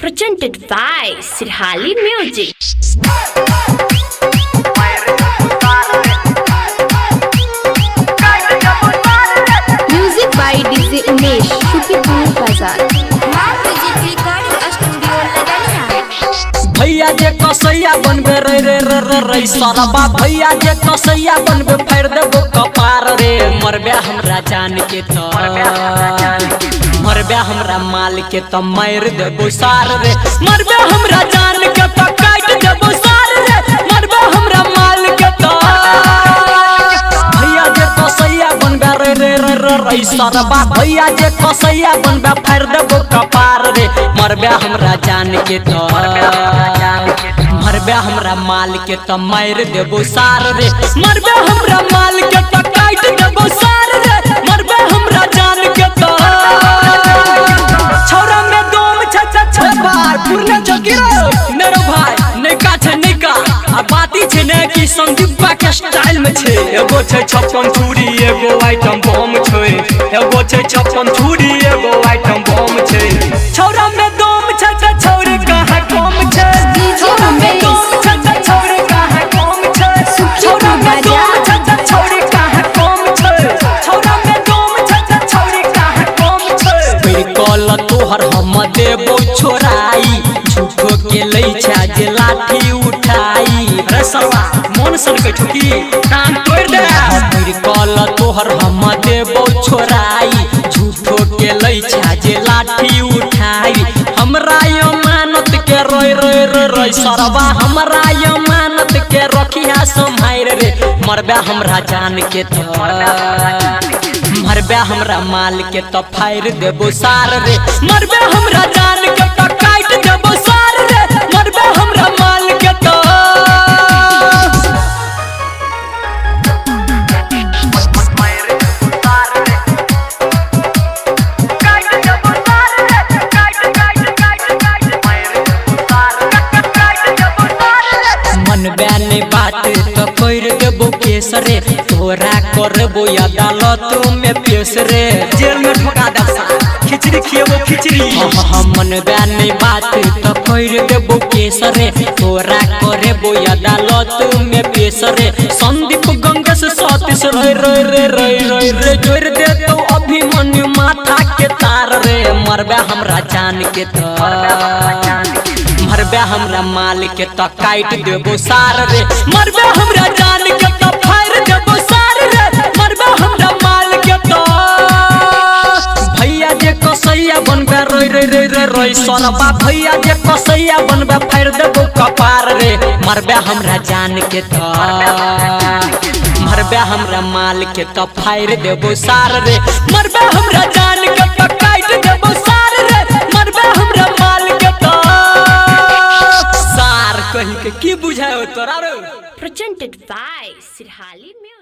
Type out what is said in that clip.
Presented by Sirhali Music. Music by DJ Umesh, Shukipur Bazaar. भैया जे कसैया बनबे रे रे रे रे रे सरबा, भैया जे कसैया बनबे फाड़ देबो कपार रे। मरबे हमरा जान के त, मरबे हमरा माल के त मार देबो सार रे। मरबे हमरा जान के त काट देबो सार रे, मरबे हमरा माल के त। भैया जे कसैया बनबे रे रे रे रे रे सरबा, भैया जे कसैया बनबे फाड़ देबो कपार रे। मरबे हमरा जान के त, मरबे हमरा माल के त मार देबो सार रे। मरबे हमरा माल के त काट देबो सार रे, मरबे हमरा जान के त। छौरा में दम छ छ छ भाई पुरने जोगी रे मेरो भाई, नैका छै नैका आ बाती छै ने कि संदीपा के स्टाइल में छै। एगो छै 56 छुरी एगो आइटम बम छै, एगो छै 56 छुरी एगो आइटम बम छै। छौरा में दम छ छ छौरी कहाँ कम छै, छौरा में दम छ छ छौरी कहाँ कम छै, छौरा में दम छ छ छौरी कहाँ कम छै, छौरा में दम छ छ छौरी कहाँ कम छै। कल तोहर हम देबो छोराई, झूठो के लै छा जे लाठी उठाई। रे सरवा मन सनकै छौ की कान तोड़ दे। कल तोहर हम देबो छोराई, झूठो के लै छा जे लाठी उठाई। हमरा अमानत के रोय रोय रोय रोय सरवा, हमरा अमानत के रखिया सम्हार रे। मरबे हमरा जान के त, मरबे हमरा माल के त फाड़ देबो सार रे। मरबे हमरा जान के त काट देबो सार रे, मरबे हमरा माल के त। मनबे नै बात त कर देबो केस रे, तोरा करबो अदालत में पेश रे। जेल में ठोका देब खिचड़ी खिएबो खिचड़ी। मनबे नै बात त कर देबो केस रे, तोरा करबो अदालत में पेश रे। संदीप गंगेश सतीश रे रे रे रे रे रे जोड़ देतौ अभिमन्यु माथा के तार रे। मरबे हमरा जान के त, मरबे हमरा माल के त काट देबो सार रे। मरबे हमरा जान के त फाड़ देबो सार रे, मरबे हमरा माल के त। भैया जे कसैया बनबे रे रे रे रे रे सरबा, भैया जे कसैया बनबे फाड़ देबो कपार रे। मरबे हमरा जान के त, मरबे हमरा माल के त फाड़ देबो सार रे। मरबे हमरा जान के त काट देबो सार रे, मरबे हमरा माल के त। सार कहीं के की बुझायो तोरा रे। Presented by Sirhali Music.